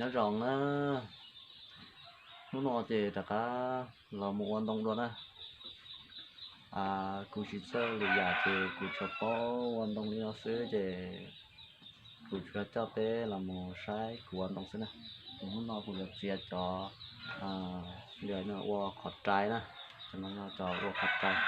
Nyob zoo na, hnub no ces rov qab los mus ua ntoo dua na. Kuv tsis txawj lwm yam ces kuv tsuas paub ua ntoo li no xwb ces kuv tsuas coj peb los mus saib kuv ua ntoo xwb na. Ces hnub no kuv yuav txiav cov, ua qhov rai na, cov no yog cov ua qhov rai.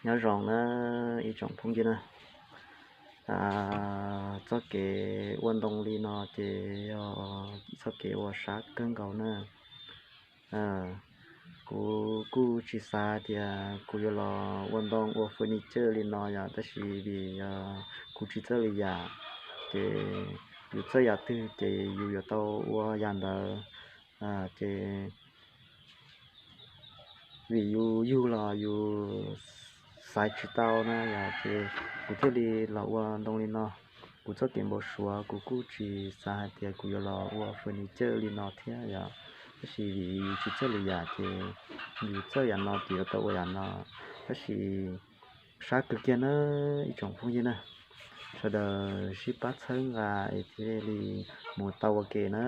Nyob zoo na ib tsoom phooj ywg na, txoj kev ua ntoo li no ces yog txoj kev uas sab kawg nkaus na. Kuv kuj tsis xav hais tias kuv yuav los ua ntoo ua furniture li no yom, tab sis vim kuv tsis txawj li yam, ces yus txawj yam twg ces yus yuav tau ua yam ntawd. Ces vim yus yug los yus xaiv tsis tau na yom, ces kuv thiaj li los ua ntoo li no. Kuv txoj kev npau suav kuv kuj tsis xav hais tias kuv yuav los ua furniture li no thiab yom, tab sis vim yus tsis txawj li yam ces yus txawj yam no ces yuav tau ua yam no. Tab sis sab kawg kiag na ib tsoom phooj ywg na, sawv daws sib pab txhawb nqa es thiaj li mus tau ua ke na.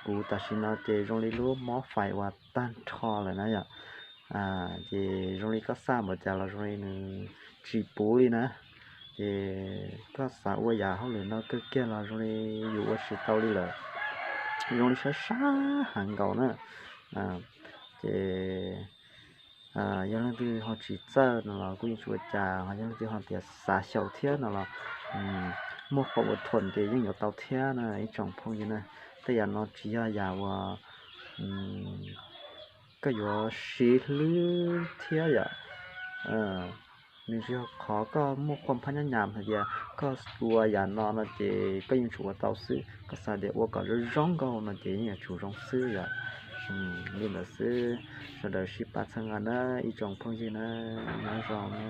Kuv tam sim no ces zoo li lub mob fais uas tag nrho lawm na yom. Ces zoo li koj xaj npaum cas los zoo li nws tsis puv li na. Ces koj xav ua yam hauj lwm no kawg kiag los zoo li yus ua tsis tau li lawm, zoo li sab sab heev nkaus na. Ces yog leej twg ho tsis txawj no los kuj yeej tsis ua cas, ho yog leej twg ho tias xav xyaum thiab no los muaj qhov ua thuam ces yeej yuav tau thiab na ib tsoom phooj ywg na. Tej yam no tsis yog yam uas koj yuav siv hlwb thiab yom. Nws tsis yog qhov koj muaj qhuaj phab nyab nyam hais tias koj ua yam no no ces koj yeej tsum ua tau xwb, koj xav tias ua kom zoo zoo nkauj no ces yeej yuav tsum zoo xwb yom. Li ntawd xwb, sawv daws sib pab txhawb nqa na ib tsoom phooj ywg na, nyob zoo na.